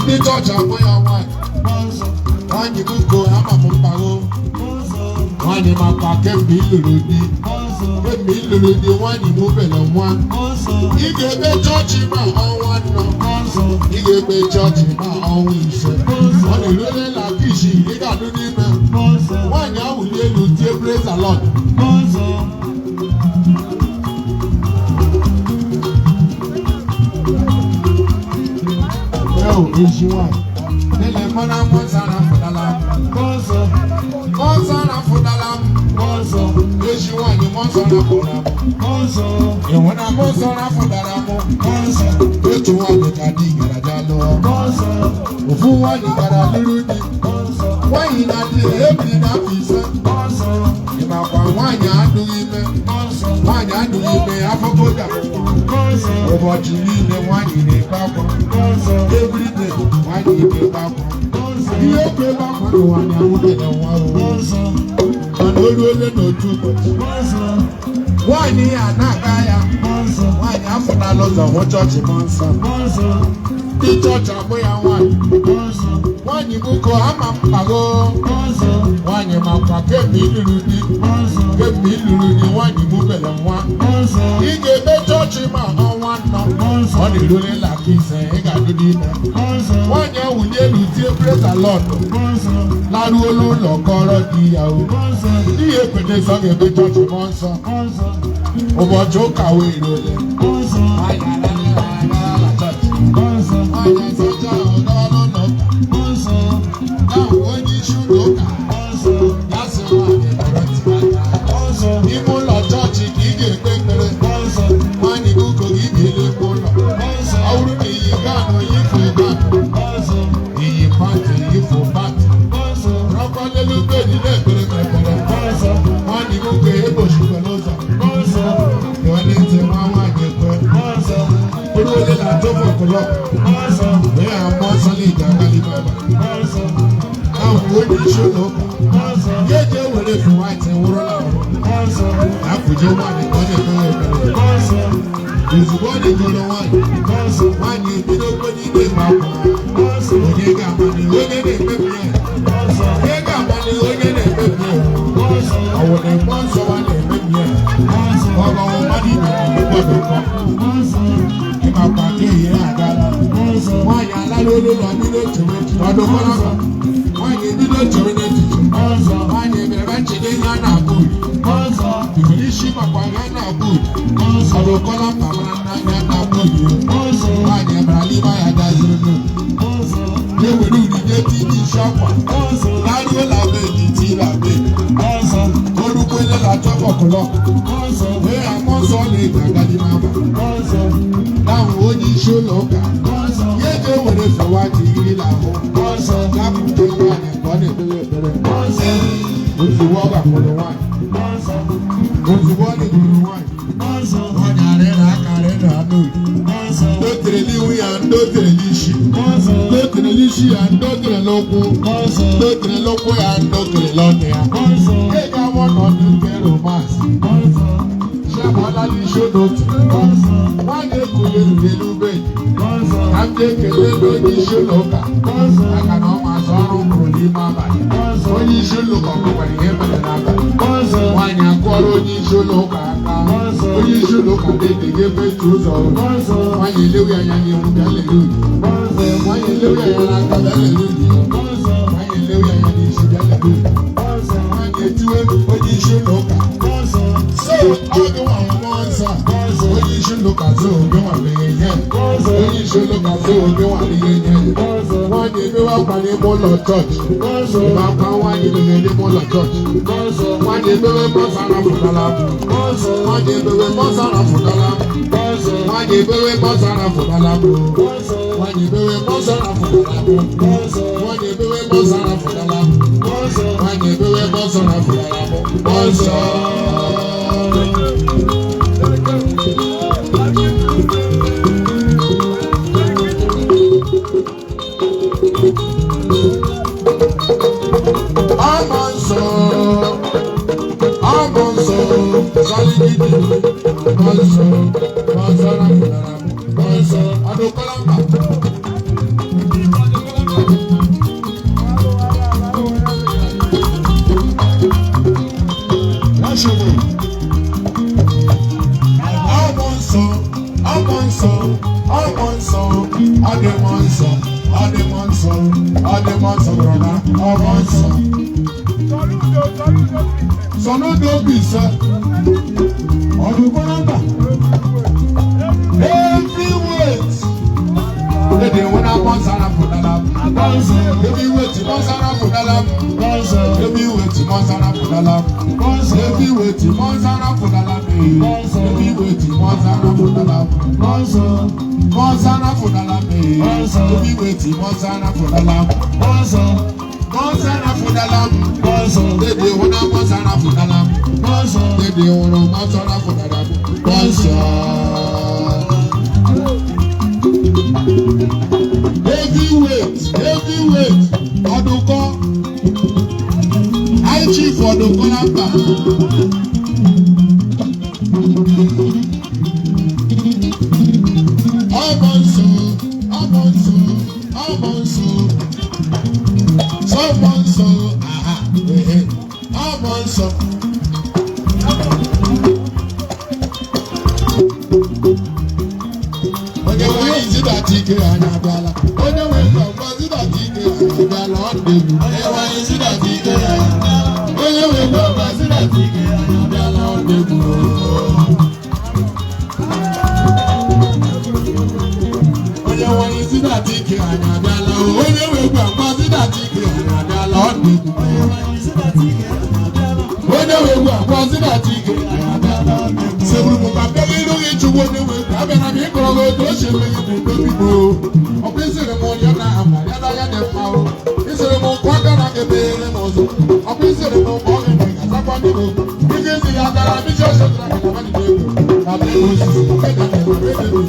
Ndị chọọchị akpọ ya nwaanyị. Nwaanyị biko, ama m mkpagho. Nwaanyị, makwa kemgbe ị lụrụ di, kemgbe ị lụrụ di, nwaanyị mụbere nwa. Ị ga-ebe chọọchị ma ọnwa 4, ị ga-ebe chọọchị ma ọnwa 5, ọ na-erule na 6, ị ga-adụ n'ime. Nwaanyị awụli elu tie "Praise the Lord". Eo, ezi nwaanyị lele mmanụ, mmụọ nsọ arafụtala m, mmụọ nsọ arafụtala m. Ezi nwaanyị, mmụọ nsọ arafụtala m. Ịhụ na mmụọ nsọ arafụtara m. Otu nwaanyị ka di gara ja lụọ. Ofu nwaanyị gara lụrụ di. Nwaanyị na di ebiri n'afọ 5. Ịmakwa nwaanyị adụghị ime, nwaanyị adụghị ime, afọ koja. Ụbọchị niile nwaanyị na-ebe akwa. Everyday nwaanyị na-ebe akwa. Ihe okwu ebe akwa n'ụwa na-amụbeghị nwa o. Mana o ruole n'otu ụbọchị, nwaanyị ya na-aga ya, nwaanyị afụnala ụzọ hụ chọọchị mmụọ nsọ. Ndị chọọchị akpụ ya nwaanyị. Nwaanyị bụko, ama m mkpago. Nwaanyị, makwa kemgbe ị lụrụ di, kemgbe ị lụrụ di, nwaanyị mụbere nwa, ị ga-ebe chọọchị ma ọnwa 4, ọ na-erule na 5, ị ga-adụ n'ime. Nwaanyị awụli elu tie "Praise the Lord", laruo ụlọ kọrọ di ya o. Di ya ekwete sọ ga-ebe chọọchị mmụọ nsọ. Ụbọchị ụka wee ruole, nwaanyị ararịra na chọọchị. Nwaanyị asacha ahụ gawa n'ụlọ ụka. Ya hụ onye isi ụlọ ụka, ya sị nwaanyị nọrọ ntị aka n'ime ụlọ chọọchị ka ị ga-ekpe ekpere. Nwaanyị gị ụkọ gị ga-elekwa ụlọ. Ọ bụrụ na iyi gown, yifu gown. Iyi pant, yifu pant. Rọkwa n'elu bed na-ekpere m ekpere. Nwaanyị gị ụkọ egbochikwala ụzọ. Gụọ ntị nwa nwaanyị ekwe. Bụrụ onye na 12 o'clock wee ha mmụọ nsọ n'ije agali baba ahụ. Onye isi ụlọ ụka ya eji ewere efu white wụrụ na ọrụ na-akụje nwaanyị ka ọ na-ekpere ekpere. Ozugbo ọ dịgoro nwaanyị, nwaanyị ebido kwenye ime akwa. Onye ga-amali onye na-emebi ya? Onye ga-amali onye na-emebi ya? Ọwụ na mmụọ nsọ wa na-emebi ya? Ọ gọwụ mmadụ ibe ya ịmakwa ka ehihie agala. Nwaanyị alara olu ụlọ, bido chewe ọdụkọrọ. Nwaanyị ebido chewe n'echiche. Nwaanyị ebere nchede ihe a na-akpọ uri ibiri isi makwa ihe a na-akpọ uri ọdụkọrọ mba mara n'anya na-akpọ uri. Nwaanyị ebara n'ime ya gaziri n'uri ya, ewere uri nye tinye isi akwa, laruo la bed, tii la bed. Orukwele la 12 o'clock wee amụ nsọ na-eji aga n'ime abalị. Ahụ onye isi ụlọ ụka ya eji ewere fewa ji iri na ahụ ya pụta nwaanyị ka ọ na-ekpere ekpere. Ozugbo ọ gakwuru nwaanyị, ozugbo ọ dịgoro nwaanyị, nwaanyị arịra aka, arịra anụ uri. Ndị o tere n'ihu ya, ndị o tere n'isi, ndị o tere n'isi ya, ndị o tere n'ụkwụ, ndị o tere n'ụkwụ ya, ndị o tere n'ọnụ ya. Ị ga-awọ ọnọdụ nke romance chiamọla n'isi n'otu. Nwaanyị ekule n'elu bed ka m ga-ekele n'onye isi ụlọ ụka maka na ọ ma azụ ọrụ kwuru n'ime abalị. Onye isi ụlọ ụka ọkụkwara ihe mere n'abalị. Nwaanyị akụọrọ onye isi ụlọ ụka aka. Onye isi ụlọ ụka dede ga-emetu ụzọ. Nwaanyị elewe anya n'ihu, bịa lere uri. Nwaanyị elewe anya n'aka, bịa lere uri. Nwaanyị elewe anya n'isi, bịa lere uri. Nwaanyị etiwe onye isi ụlọ ụka, so ọ gị nwa mmụọ nsọ a. Onye isi ụlọ ụka so oge nwale ihe. Onye isi ụlọ ụka so oge nwale ihe nye. Nwaanyị emewe akwa n'ime ụlọ chọọchị, ebe akwa nwaanyị mere n'ime ụlọ chọọchị. Nwaanyị emewe mgbasa arapụtala. Nwaanyị emewe mgbasa arapụtala. Nwaanyị emewe mgbasa arapụtala. Nwaanyị emewe mgbasa arapụtala. Nwaanyị emewe mgbasa arapụtala. Nwaanyị emewe mgbasa arapụtala nsọ. Ọmọ nsọ, ọmọ nsọ, sọlídìdì, ọmọ nsọ, ọmọ nsọ arapụtala, ọmọ nsọ, ọdún kọlọmba. nsọ, ọ dị mmụọ nsọ, ọ dị mmụọ nsọ bụrụ na ọ bụ nsọ. Sọnụdụ obi ise, ọdụkọ nọmba, heavyweight. Lédè wọn náà mọ sára fúnala. Heavyweight mọ sára fúnala. Heavyweight mọ sára fúnala. Heavyweight mọ sára fúnala. Heavyweight mọ sára fúnala. Mọ sára fúnala. Heavyweight mọ sára fúnala. Mọ sára fúnala. Lédè wọn náà mọ sára fúnala. Lédè wọn náà mọ sára fúnala. Mọ sọ. Heavyweight, heavyweight, ọdún kan, high chief ọdún kan lápá. Ọmọ nsọ, ọmọ nsọ, ọmọ nsọ, sọmọ nsọ, aha, ehe, ọmọ nsọ. Onye nwe zidata ike anyị abịala. Onye nwe ngwangwa zidata ike anyị abịala, ọ dị egwu. Onye nwe zidata ike anyị abịala. Onye nwe ngwangwa zidata ike anyị abịala, ọ dị egwu. Onye nwe zidata ike anyị abịala. Onye nwe ngwangwa zidata ike anyị abịala, ọ dị egwu. Onye nwe ngwangwa zidata ike anyị abịala, ọ dị egwu. Seburu m ka bịa iru gị chukwu onye nwe egwu. Abịara m ịkọrọ gị otu o si eme gị bụ n'obi m o. Ọ bụ isiri m onye na ama ya na ya dị mma o. Isiri m nkụ aka na ga-emeghere m ụzọ. Ọ bụ isiri m ụgbọ gị na ga-azakwa ndị m okwu. Ike isi ya dara bishọp Shedrak na Abednego na Abednego osisi nke na Abednego.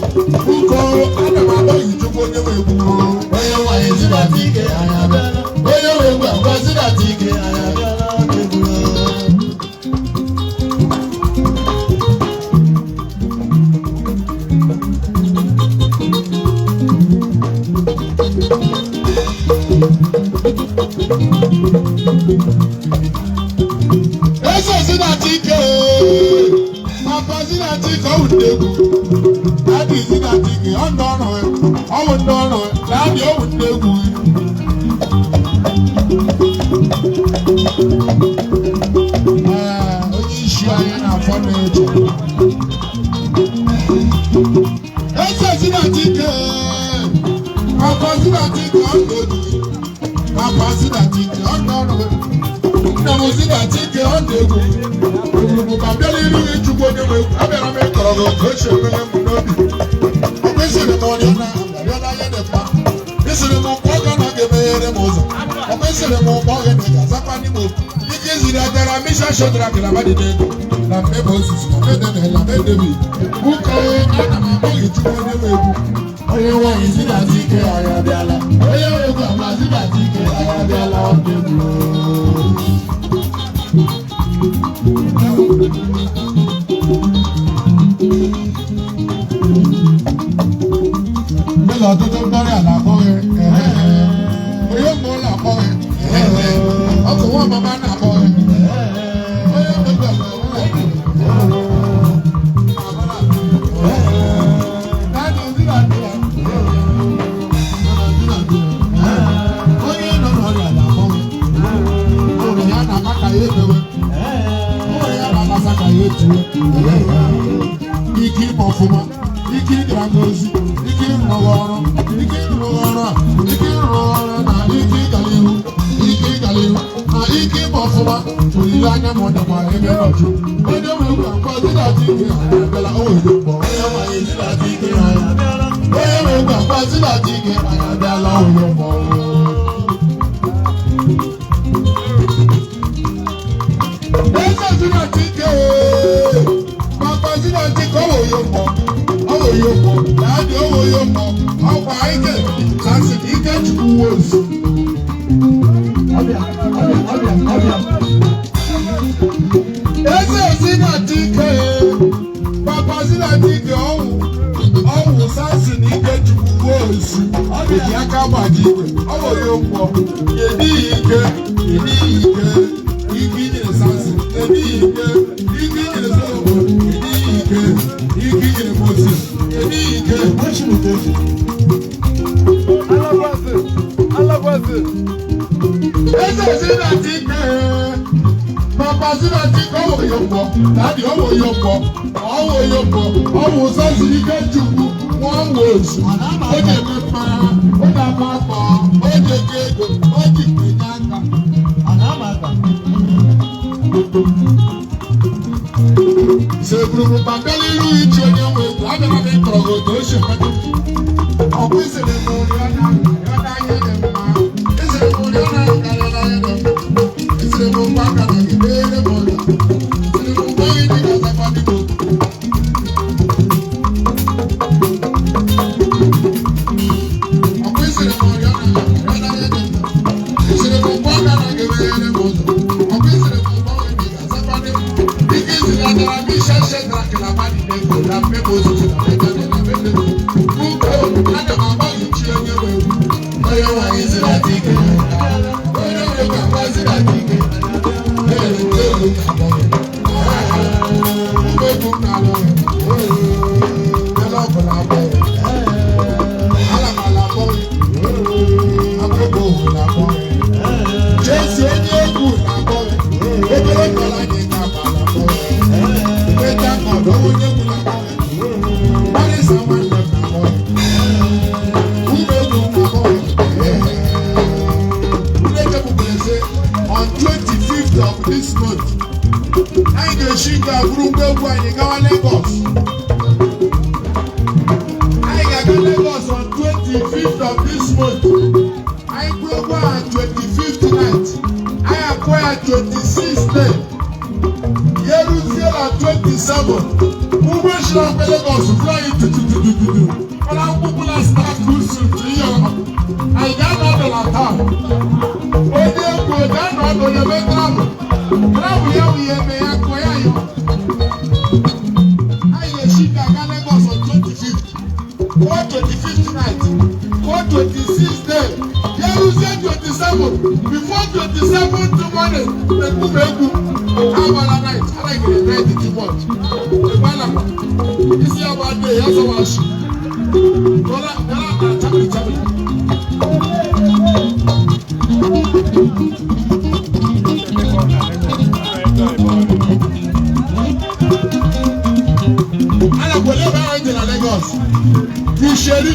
Uko ana m agba gị chukwu onye nwe egwu o. Onye nwe anyị zidata ike anyị abịala. Onye nwe egwu agwa zidata ike anyị abịala, ọ dị egwu o. Eze Zinachike ooo! Papa Zinachike ọwụ ndị egwu. Daddy Zinachike ọ ndị ọrụ ya, ọwụ ndị ọrụ ya, daddy ọwụ ndị egwu. Ee, onye isi anyị na-afọ na-eche. Eze Zinachike ooo! Papa Zinachike ọ ndị egwu. Papa Zinachike ọ ndị ọrụ ya. Nna m Zinachike ọ dị egwu. Eburu m ka bịara iru gị chukwu onye nwe egwu. Abịara m ịkọrọ gị otu o si emere m n'obi. Ọ bụ isiri m onye na arịọla ihe dị mma. Isiri m nkwọ ọga na ga-emeghere m ụzọ. Ọ bụ isiri m ụgbọ gị na ị ga-azakwa ndị m okwu. Ike iziri adara Misha Shedrak na Abednego na mmebe osisi na Medene na Medebi. Ụkọ ana m akpọ gị chukwu onye nwe egwu. Onye nwaanyị Zinachike anyị abịala. Onye nwe egwu ama Zinachike anyị abịala, ọ dị egwu. Ndị ọtụtụ mkpọrọ ala akpọghị onye mgbe ụlọ akpọghị ọkụ nwa mama na-akpọghị onye mgbe onye nọ n'ọrịa na-akpọghị ụlọ ya na-ama ka ya emewe ụlọ ya na-amasa ka ya etuwe ike ime ọfụma, ike ịgara n'ozi, ike ịrụrụ ọrụ, ike ịrụrụ ọrụ a, ike ịrụrụ ọrụ na ike ịgara ihu, ike ịgara ihu na ike ime ọfụma. Olileanya m dịkwa ebe nọchu onye nwe egwu akwa zidata ike anyị abịala o were mkpọ. Onye nwe zidata ike anyị abịala. Onye nwe egwu akwa zidata ike anyị abịala o were mkpọ. Eze Zinachike ooo! Papa Zinachike ọwọ yóò mọ, ọwọ yóò mọ, daddy ọwọ yóò mọ, ọkwa ike, sasị ike chukwu wozu. Ọbịa, ọbịa, ọbịa, ọbịa. Eze Zinachike Papa Zinachike ọwụ ọwụ sasị na ike chukwu wozu. Eji aka gbaji igwe, ọwọ yóò mọ, kedu ike, kedu ike, ike inyere sasị, kedu ike, ike inyere Solomon, kedu ike, ike inyere Moses, kedu ike. Ochi mutezi. Eze Zinatike, Papa Zinatike, ọwụ yọpọ, Daddy ọwụ yọpọ, ọwụ yọpọ, ọwụ sọsiri ike Chukwu, wọ́n wò oṣù, ó jẹ mẹ́fà, ó dà máa pọ̀, ó jẹ kéèkó, ó jì pé náà. Segburu pàtẹ́lí irú ìjì onye nwe egwu, abịara m ịkọrọ gị otu o si mmetụ. Ọkụ isiri m oriọna, oriọna anya dị mma. Isiri m oriọna, oriọna anya dị mma. Isiri m ụgbọ aka na gị meere m ụlọ. Isiri m ụgbọ gị dị ga-azakwa dị m okwu. Ọkụ isiri m oriọna, oriọna anya dị mma. Isiri m ụgbọ aka na gị meere m ụzọ. Ọkụ isiri m ụgbọ gị dị ga-azakwa dị m. Ike isiri adara m ishe Shedrak na Abednego na mmemme osisi na Meshach na Abednego. Ugo, ana m agbalị chi onye nwe egwu. Onye nwe anyị Zinatike. Onye nwe egwu agba Zinatike. Ee, ndị egwu na-akpọ gị. Ụmụ egwu m na-alụ gị. Ele ọbụ na-akpọ gị. Ala m ala akpọ gị. Akụkọ ohu na-akpọ gị. Jesi onye egwu na-akpọ gị. Obere kọla anyị ka akpa na-akpọ gị. Nweta ọdọ onye egwu na-akpọ gị. Gbalịsa nwanne m na-akpọ gị. Ụmụ egwu m na-akpọ gị. Nneke bụkwara sị, on 25th of this month, anyị ga-esi nke a bụrụ ụgbọ egwu anyị gawa Lagos. Anyị ga-aga Lagos on 25th of this month. Anyị kwụrụ ụgwọ a 25th night. Anyị akwụ ya 26th day. Ya eruzie na 27. Ụgbọ esi na mgbe Lagos bụrụ anyị tututututu. Mana mkpụkpụ na star cruise suit ihe ọma. Anyị ga-anọ ọdụ na taa. Onye egwu ga-anọ ọdụ na ebe travel. Travel ya bụ ihe eme ya kụọ ya yọ. Anyị ga-esi ka aga Lagos on 25th. Kụọ 25th night. Kụọ 26th day. Ya ruzie 27. Before 27th morning, ekwu egwu. Agbala night. Anaghị night too much. Ịgbala. Isi agba day ya sọwa shi. Dọ́là dọ́là na chabili chabili. Alakwele ebe anyị dị na Lagos. Ìṣèrí,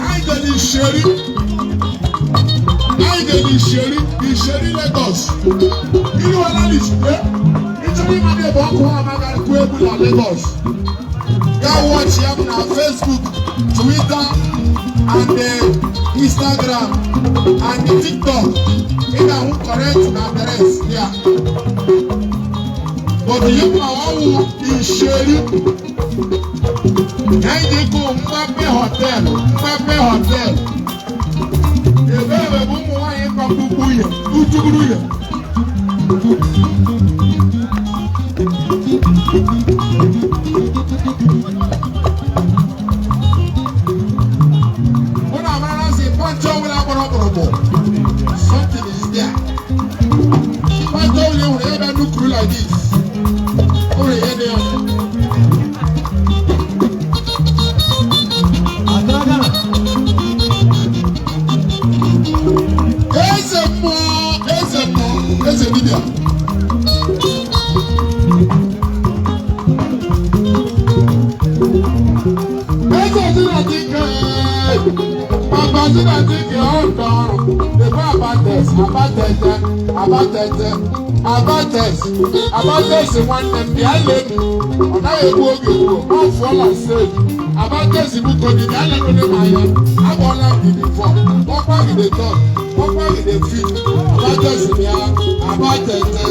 anyị dị n'Ìṣèrí. Anyị dị n'Ìṣèrí, Ìṣèrí Lagos. Irú ọlá ní ìṣùgbẹ́. Nítorí ìmọ̀dé ebe ọkụ ha amaghị kú egwu na Lagos. Ga watch ya na Facebook, Twitter, and Instagram, and TikTok. Ị ga-ahụ correct address ya. But ihe ma ọwụ Ìṣèrí. Anyị dị kụ Mgbape Hotel, Mgbape Hotel. Ebe ebe bụ ụmụ nwaanyị kọkpụkpụ ya, utugburu ya. Mụ na amara sị pọnchị ọbụla gbara ọkpụrụkpụ. Something is there. Pọnchị ọbụla hụrụ ya bịa nukuru like this. O nwere ihe dị ya. Eze mmụọ, eze mmụọ, eze dibịa. Eze Zinatike, Papa Zinatike ọ̀dọ̀ ọ̀rùn, Èkó Abates, Abatete, Abatete, Abates, Abates nwanne m bịa lee m, ọ naghị egbu oge egbu, ọ fụọla stage. Abates biko dị bịa lee m anya, agbọọla m gị before, ọkwa gị dey talk, ọkwa gị dey feel. Abates bịa, Abatete,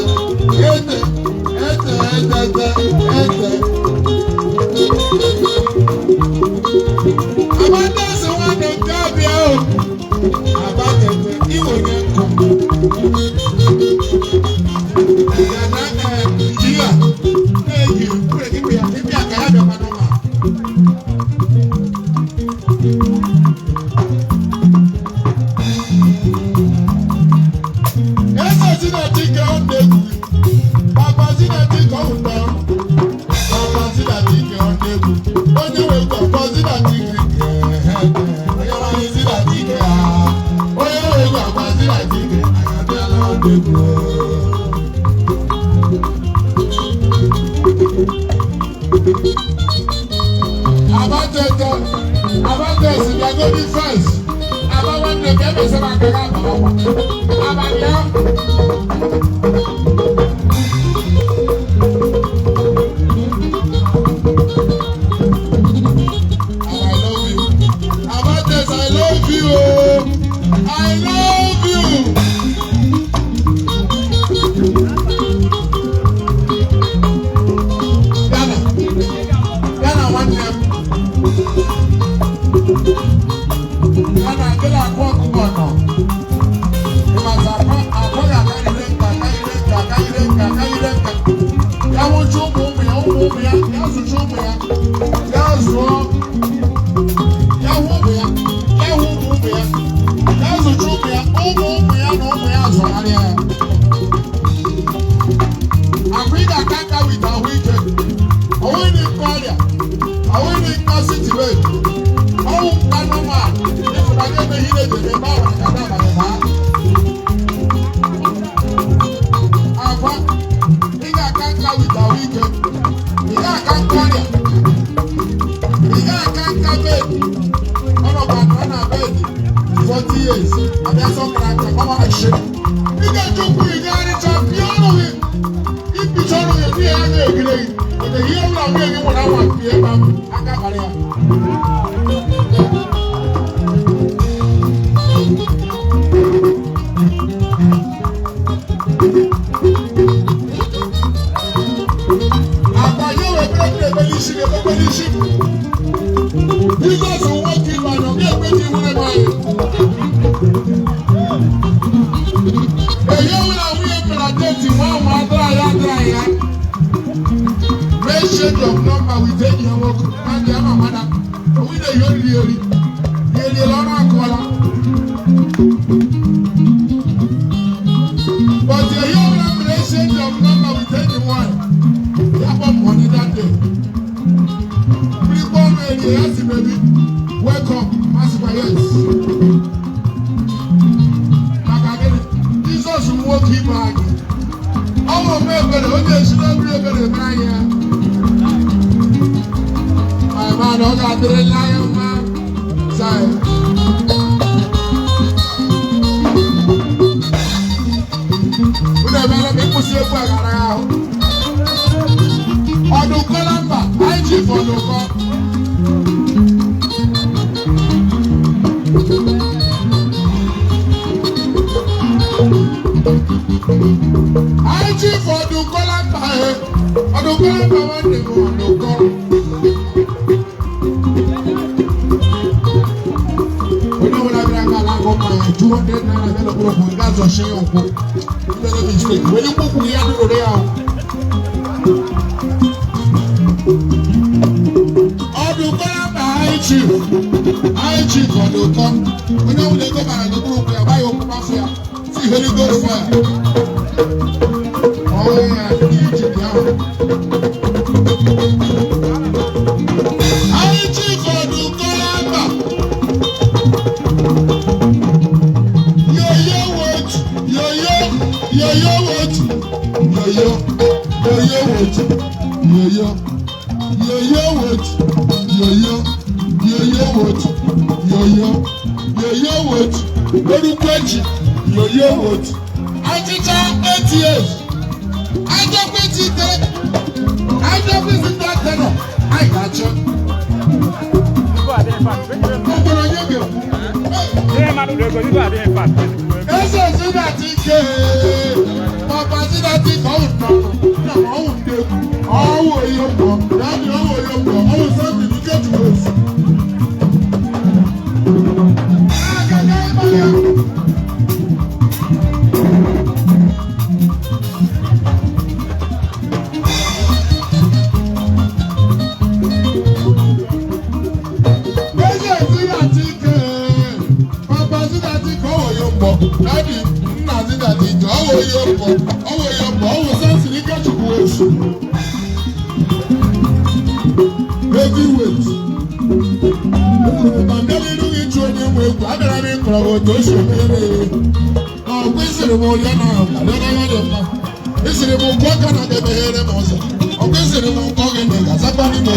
ete, ete, etete, ete. Abates nwanne m bịa bịa o. Abatete, iwe onye nkụ. Ya na Nigeria, na-eyi nwere gị bịa ịbịa ka ya bịakwa n'ụwa. Eze Zinatike ọ na-egwu. Papa Zinatike ọ ndọ. Papa Zinatike ọ na-egwu. Onye nwe egwu Papa Zinatike. Onye nwe Zinatike ha. Onye nwe egwu Papa Zinatike. ndị egwu. Abatete, abatete, bịa godi first. Aba nwanne bịa mesara aka gị aba akwa. Aba bịa. I love you. Abates, I love you. I love you. Ghana, Ghana nwanne m. Ghana gịnị akụ ọkụkọ nọ? Ịmata akwa akwa ga-akarịrị nka akarịrị nka akarịrị nka akarịrị nka. Ya nwụcha ụmụ ụmụ ya ụmụ ụmụ ya ya zụcha ụmụ ya ya zụọ ya hụ ụmụ ya ya hụ ụmụ ụmụ ya ya zụcha ụmụ ya ụmụ ụmụ ya na ụmụ ya zụgharịa ya. Akwa ị ga-aka nka wit ahụike ọnwụghị nke ọrịa ọnwụghị nka sitiwe ọnwụ nka nọmal ịfụnanya emeghị ihe ejere ebe ahụ ka abalị baa. Akwa ị ga-aka nka wit ahụike ị ga-aka nka ọrịa ị ga-aka nka bed ọnọkwa nọ na bed 40 years abịa sọkara aka ọma shit ị ga-eji ụkwụ gị gagharịcha pịa ọrụ gị ipicha ọrụ gị ndị ya ga-egide gị ebe ihe ọbụla nwunye gị nwere anwa pịa ebe ahụ aka bara ya. Akwa ya wee bere bere ebe n'isi gị ebe n'isi m. Jizọs nwoke Ibadan gị ekwe ka iwere m anyị. Ehi ọbụla nwunye m mere deti nwa ahụ adịra ya adịra ya. Make change of number with enyi ya nwoke na ndị ama amada. Onwe na ehi oriri eri. Ya eriela ọnụ akụọla. But ehi ọbụla m mere change of number with enyi m nwaanyị. Ya kpọ m money that day. Mmiri kpọọ m erie ya si baby wake up masịkwa yes. Maka gịnị? Jizọs nwoke ibe anyị. Ọ bụ ome ebere onye esi n'ebiri ebere eme anyị ya. My man, ọ ga-adịrịla ya mma. Sai. Unu emeela m ịkwụsị egwu a gara ya ahụ. Ọdụkọ na mba, anyị ji ọdụkọ. Anyị ji ọdụkọ na mba he. Ọdụkọ na mba nwanne m ọdụkọ. Onye ọbụla bịara nga ala agụ mmanya 200 naira bịa n'okpuru kwụ gaa zọchie ya ụkwụ. Mmere mistake, were mkpụkwụ ya dụrụ ya ahụ. Ọdụkọ na mba high chief high chief ọdụkọ onye ọbụla ego bara n'okpuru ụkwụ ya gbaa ya ụkwụ gbafụ ya si Holy Ghost fire. Ọnwụ ya iji dị ahụ. High chief ọdụkọ na mba. Yoyo what? Yoyo yoyo what? Yoyo yoyo what? Yoyo yoyo what? Yoyo yoyo what? Yoyo yoyo what? Orúkọ ẹ̀jì yoyo what? Achịcha 8 years. Ajọpẹ́ ti tẹ ajọpẹ́ ti tẹ tẹnọ àìkàchọ. Gbogbo onye ga-ekwu. Eze Zinati ke Papa Zinati ka ọ nọ na ọ wụ ndị egwu ọwụ onye mkpọ ya dị ọwụ onye mkpọ ọwụ sọndị n'ike juru ofu. Agaga ịgba ya. Eze Zinati ke Papa Zinati ka ọwụ onye mkpọ ya dị nna Zinati ka ọwụ onye mkpọ ọwụ onye mkpọ ọwụ sọndị n'ike juru ofu. Heavyweight. Ụmụ n'iru gị chụ onye nwe egwu abịara m ịkọrọ gị otu o si emere na ọgwụ isiri m ụlọ na alịọga dị mma isiri m ụkwụ aka na ga-emeghere m ụzọ ọgwụ isiri m ụkọ gị na ga-azakwa n'ime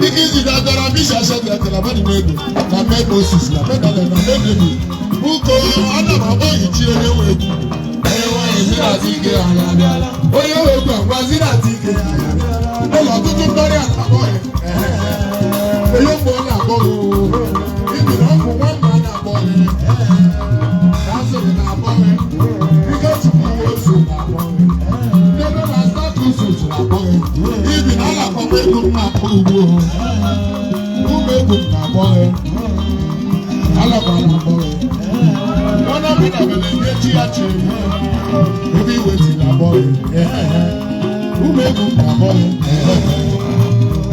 ike iji dadara bisi asọdịatara mmadụ n'ego na mee Moses na medale na medebi uko ana m akpọ ichi onye nwe egwu onye nwaanyị zirati ike anyị abịala onye nwe egwu agwa zirati ike anyị abịala ụlọ ọtụtụ ndọrị a na-akpọ gị onye mgbe ọ na-akpọ gị ibi na ọgwụ nwamba na-akpọ gị asịrị na-akpọ gị ike chukwu ozu na-akpọ gị ndị nọ na status na-akpọ gị ibi na ọ na-akpọkwa ego m na-akpọ ugbu ụmụ egwu m na-akpọ gị alakwa na-akpọ gị ọnụ ọbụla bere ihe chi ya chiri ebe iwe ti na-akpọ gị ụmụ egwu m na-akpọ gị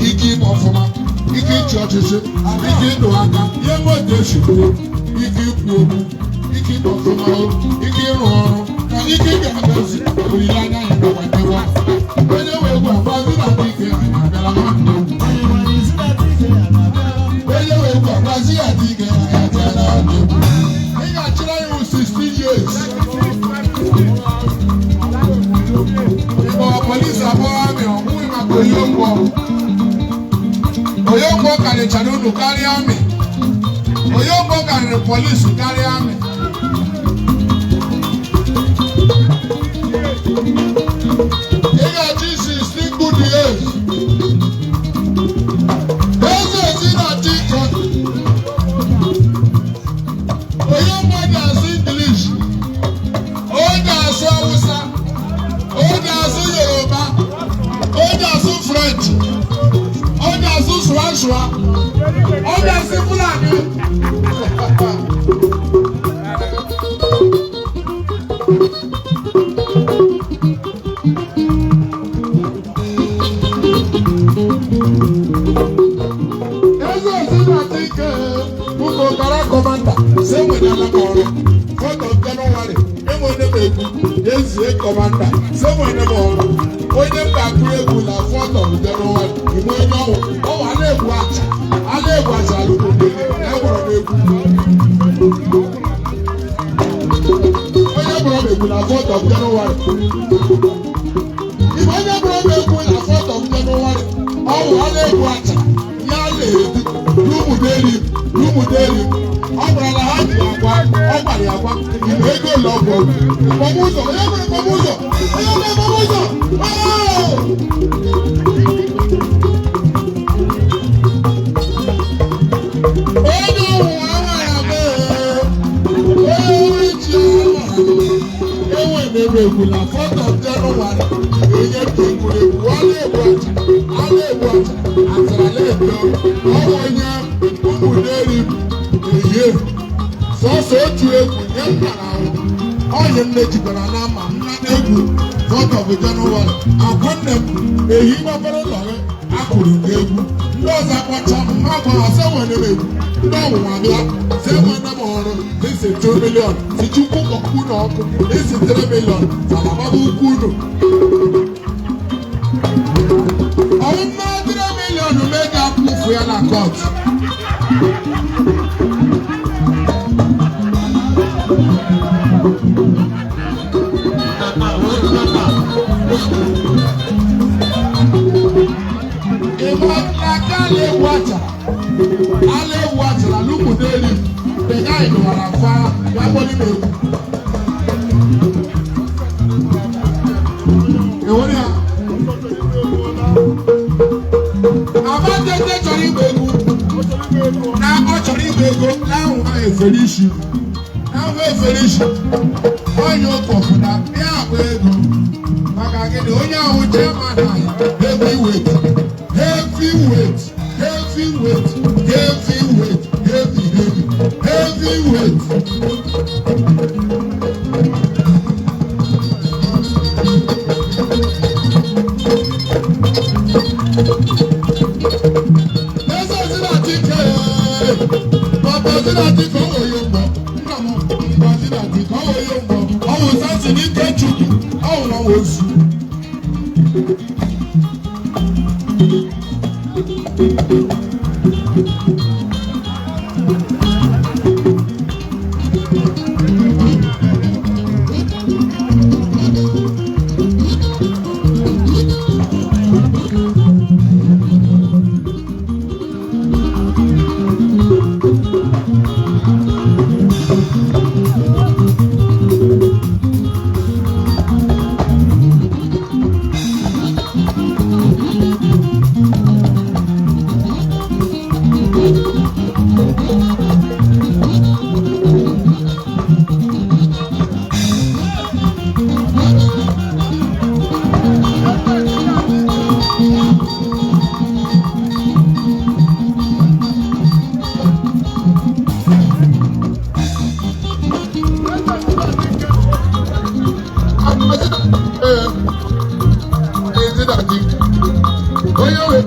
ike ime ọfụma ike ịchị ọchịchị ike ịdụ aka ihe moto esi kwuo ike ikwu okwu ike ịdụ ọfụma ike ịrụ ọrụ na ike ga-agozi olileanya ya nakwa ndebe onye nwe egwu agbazi na dị ike anyị abịala nwanne egwu onye nwe egwu agbazi ya dị ike anyị abịala nwanne egwu ị ga-achịrị anyị wụ 16 years ịkpọrọ polisi abụọ amị ọbụghị maka onye ụgwọ onye ụgwọ karịchara unu karịa amị onye ụgwọ karịrị polisi karịa amị ị ga-achị 16 good years eze ezi na-achị ike onye ụgwọ ga-asụ English onye ga-asụ Hausa onye ga-asụ Yoruba onye ga-asụ French onye ga-asụ Sụwa onye ga-asụ Fulani. Eze ezi na-achị ike ụmụ ọkara kọmanda si enwere m ọrụ 4th of January enwere m egwu ezie kọmanda si enwere m ọrụ onye m ga-akụ egwu na 4th of January ime onye ọwụ ọwụ ala egwu acha ala egwu acha alụkwụ egwọrọ m egwu onye gbọrọ m egwu na 4th of January ime onye gbọrọ m egwu na 4th of January ọwụ ala egwu acha ya na-edu n'ụmụderi n'ụmụderi ọ gwara ha ji agwa ọ gwara ya agwa igbe ego ole ọgwụ mkpọmụ ụzọ onye nwere mkpọmụ ụzọ onye nwere mkpọmụ ụzọ onye ụwa nwara mee onye ji enwe mere egwu na 4th of January enye ka egwuregwu ọ na-egwu acha a na-egwu acha achara na-eto ọnwa onye ụmụderi ehie sọsọ otu egwu nye m nara ahụ ọnyị nne jikwara na ama m na egwu 4th of January agwa nne m ehi gbafere ụlọ gị akụrụ m egwu ndị ọzọ akpọcha m ha gwara sị enwere m egwu ndị ọnwụnwa bịa sị enwere m ọrụ isi 2 million si chukwu kpọkwu na ọkụ isi 3 million salamaba ukwu unu ọmụma 3 million mega kwụfụ ya na kọt. Ịmaka ala-egwu achara ala-egwu achara n'ụmụderi begaị dụwara fa ya gbọdị m egwu ewere ya Abatete chọrọ ịgba egwu na ọ chọrọ ịgba ego na-ahụ efere isi na-ahụ efere isi onye ụkọfụna ya agba ego maka gịnị onye ahụ chairman anyị heavyweight heavyweight heavyweight heavyweight heavy heavy heavyweight. Eze Zinatike, Papa Zinatike ọwọ yóò gbọ́, nna m Papa Zinatike ọwọ yóò gbọ́, ọwọ sáǹsì ní Ikechukwu, ọwọ náà wò zu. Onye we,